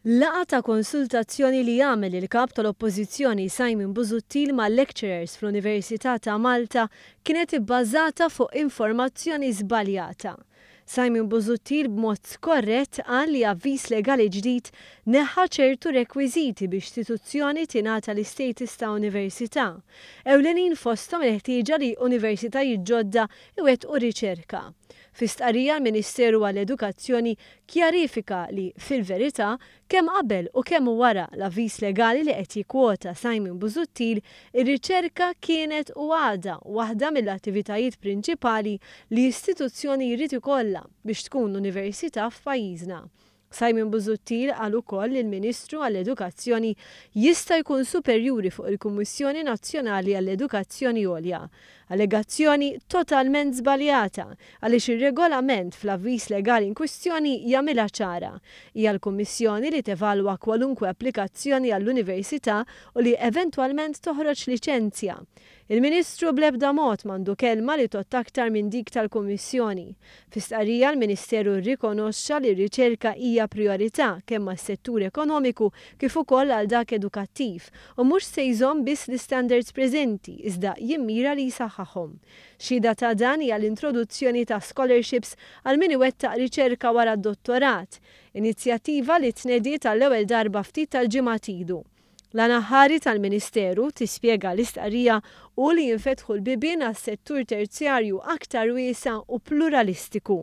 Laqgħa ta' konsultazzjoni li għamel il-Kap tal-Oppożizzjoni Simon Busuttil mal-lecturers fl-Università ta' Malta kienet ibbażata fuq informazzjoni żbaljata. Simon Busuttil b'mod skorrett qal li avviż legali ġdid neħħa ċertu rekwiżiti biex istituzzjoni tingħata l-istatus ta' università. Ewlenin fosthom il-ħtieġa li universitajiet ġodda iwettqu riċerka. Fi stqarrija l-Ministeru għall-Edukazzjoni kjarifika li, fil-verità, kemm qabel u kemm wara l-avviż legali li qed jikkwota Simon Busuttil, ir-riċerka kienet u għadha waħda mill-attivitajiet prinċipali li istituzzjoni jrid ikollha biex tkun università f'pajjiżna. Simon Busuttil qal ukoll li l-Ministru għall-Edukazzjoni jista' jkun superjuri fuq il-Kummissjoni Nazzjonali għall-Edukazzjoni Għolja. Allegazzjoni totalment żbaljata għaliex ir-regolament fl-avviż legali inkwistjoni jagħmilha ċara. Hija l-Kummissjoni li tevalwa kwalunkwe applikazzjoni għall-università u li eventwalment toħroġ liċenzja. Il-Ministru bl-ebda mod m'għandu kelma li tgħodd aktar minn dik tal-Kummissjoni. Fi stqarrija l-Ministeru rrikonoxxa li r-riċerka hija prijorità kemm għas-settur ekonomiku kif ukoll għal dak edukattiv u mhux se jżomm biss l-istandards preżenti iżda jimmira li jsaħħaħhom. Xhieda ta' dan hija l-introduzzjoni ta' scholarships għal min iwettaq riċerka wara d-dottorat, inizjattiva li tnediet għall-ewwel darba ftit tal-ġimgħat ilu. L-għan aħħari tal-Ministeru, tispjega l-istqarrija, hu li jinfetħu l-bibien għas-settur terzjarju aktar wiesa' u pluralistiku.